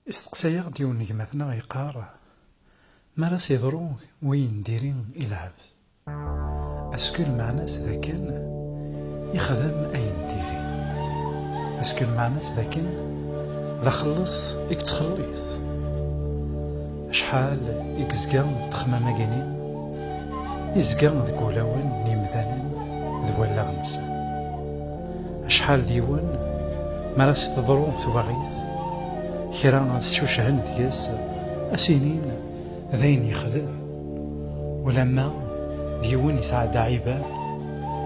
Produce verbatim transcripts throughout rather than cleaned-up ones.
Isteqsa-yaɣ-d yiwen n gma-tneɣ yeqqar: "Mi ara s-iḍru wayen n diri i lɛebd, est-ce que lmeɛna-s d akken yexdem ayen n diri? Est-ce que lmeɛna-s d akken d axelleṣ i yettxelliṣ?" Acḥal i yezga ṭṭexmam-agi-nni, yezga deg wulawen n yimdanen d wallaɣ-nsen. Acḥal d yiwen, mi ara s-teḍru twaɣit, kra ad scucɛen deg-s, ad s-inin d ayen yexdem. Ulamma d yiwen yesɛa-d aɛiban,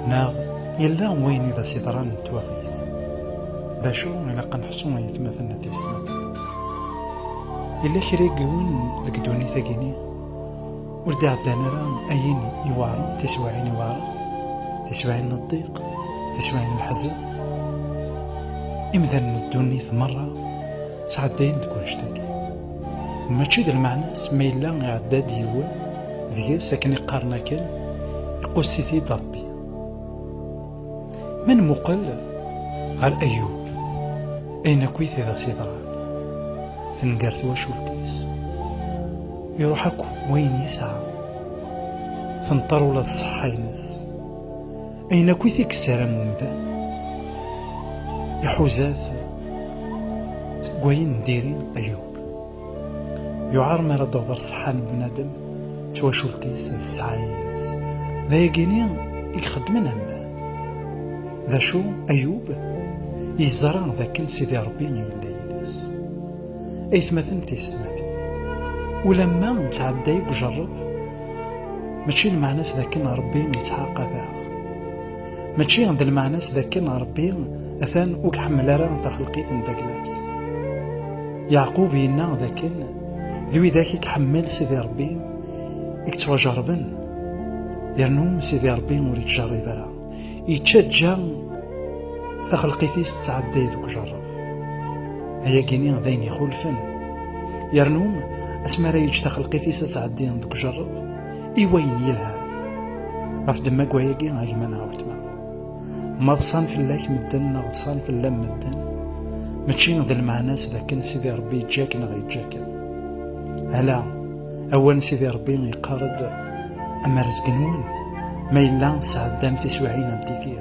neɣ yella wayen i d as-iḍran n twaɣit. D acu ilaq ad neḥṣu, ay atmaten d tiyessetmatin? Yella kra n yiwen deg ddunit-agi-nni ur d-iɛeddan ara ayen iweɛren, tiswiɛin iweɛren, tiswiɛin n ḍḍiq, tiswiɛin n leḥzen. Imdanen n ddunit merra sɛeddayen deg wannect-agi. Mačči d lmeɛna-s ma yella iɛedda-d yiwen deg-s, akken i qqaren akken, iquss-it-id Ṛebbi. Ma nmuqel ɣer Ayub, ayen akkit i d as-iḍran, tenger twacult-is, iruḥ akk wayen yesɛa, tenṭer ula d ṣṣeḥḥa-ines, ayen akkit i yessaram umdan, iḥuza-t deg wayen n diri Ayub. Yuɛer mi ara d-tuḍer ṣṣeḥḥa n bnadem d twacult-is d ssɛaya-ines. D ayagi-nni i ixeddmen amdan. D acu, Ayub yeẓra d akken Sidi Ṛebbi yella yid-s. Aytmaten d tiyessetmatin, ulamma nettɛedday deg ujerreb, mačči lmeɛna-s d akken Ṛebbi yettɛaqab-aɣ. Mačči d lmeɛna-s d akken Ṛebbi atan ur iḥemmel ara taxelqit n dagla-s. Yeɛqub yenna d akken d widak i iḥemmel Sidi Ṛebbi i yettwajerrben, yernu Sidi Ṛebbi ur yettjerrib ara, yettaǧǧa taxelqit-is tettɛedday deg ujerreb. Ayagi-nni d ayen ixulfen. Yernu asmi ara yeǧǧ taxelqit-is ad tɛeddi deg ujerreb i wayen yelhan. Ɣef ddemma n wayagi, a gma neɣ a weltma, ma ḍsan fell-ak medden neɣ ḍsan fell-am medden, mačči d lmeɛna-s d akken Sidi Ṛebbi yeǧǧa-k neɣ yeǧǧa-kem. Ala, awal n Sidi Ṛebbi yeqqar-d: "Am rrezg-nwen, ma yella tesɛeddam tiswiɛin am tigi,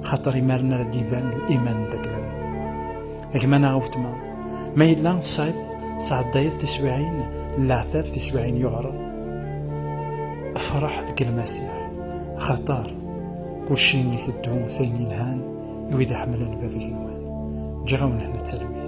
xaṭer imaren ara d-iban liman n dagla-nwen." A gma neɣ a weltma, ma yella tesɛiḍ, tesɛeddayeḍ tiswiɛin n leɛtab, tiswiɛin yuɛren, efreḥ deg Lmasiḥ, xaṭer kulci iteddu s ayen yelhan i wid iḥemmlen Bab igenwan. Ǧǧiɣ-awen hna talwit.